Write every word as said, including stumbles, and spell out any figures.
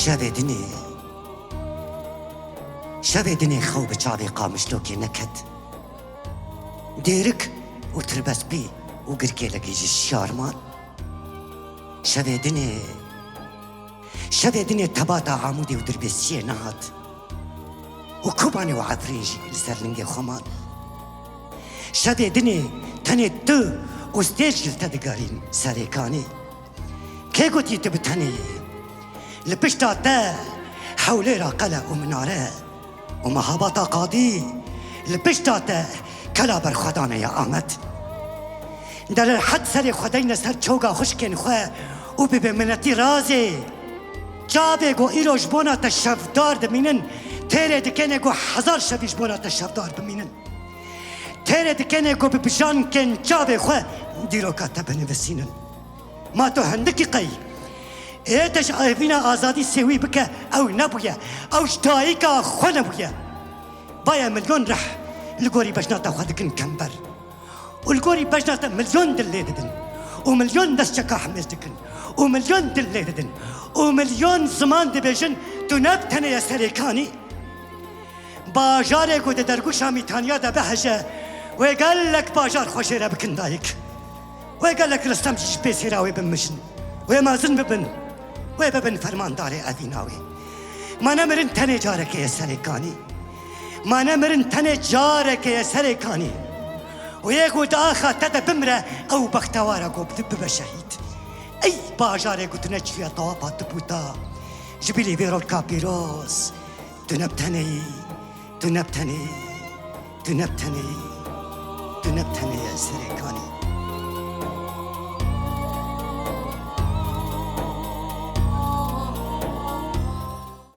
Şevê dinê, şevê dinê xew bi çavê Qamişlokê neket. Dêrik û tirbespî û girkêlekî ji şiyar man. Şevê dinê, şevê dinê tebata Amûdê û Dirbêsiyê nehat. Û Kobanê û Efrîn jî li ser lingê xwe man. Şevê dinê tenê tu û stêr jî li te digerîn Serêkanî. Kê gotî tu bi tenê yî? Li pişta te hewlêra qele û minare û mehabata qadî, li pişta te kela berxwedane ya Amed. Dererhet serê xwe deyne ser çoga xwişkên xwe û bibê minetî razê. Çavê ku îro ji bona te şevdar dimînin, têrê dikêne ku hezar şevî ji bona te şevdar bimînin. Têrê dikêne ku bi bijankên çavê xwe dîroka te binivîsînin. Ma tu hindikî qey? Ê te ji evîna azadî sêwî bike, ew nebûye. Ew ji dayika xwe nebûye. Baye milyon rih li gorî bejna te xwe dikin kember. Û li gorî bejna te milyon dil lê didin. Û milyon dest çeka hemêz dikin. Û milyon dil lê didin. Û milyon ziman dibêjin, tu ne bi tenê ye Serêkanî. Bajarê ku di dergûşa Mîtaniya de bihije, wê gelek bajar xwe jê re bikin dayik. Wê gelek Ristem jî ji pêsêra wê bimijin. Wê mezin bibin. Wê bibin fermandarê evîna wê. Ma ne mirin tenê carekê ye Serêkanî. Ma ne mirin tenê carekê ye Serêkanî. Û yê ku di axa te de bimre, ew bextewar e ku bi-, bibe şehîd. Ey bajarê ku tu neçûye tawapa tu bûta. Ji bilî vê rolka pîroz. Tu ne bi tenê yî, tu ne bi tenê yî, tu ne bi tenê yî, tu ne bi tenê yî Serêkanî.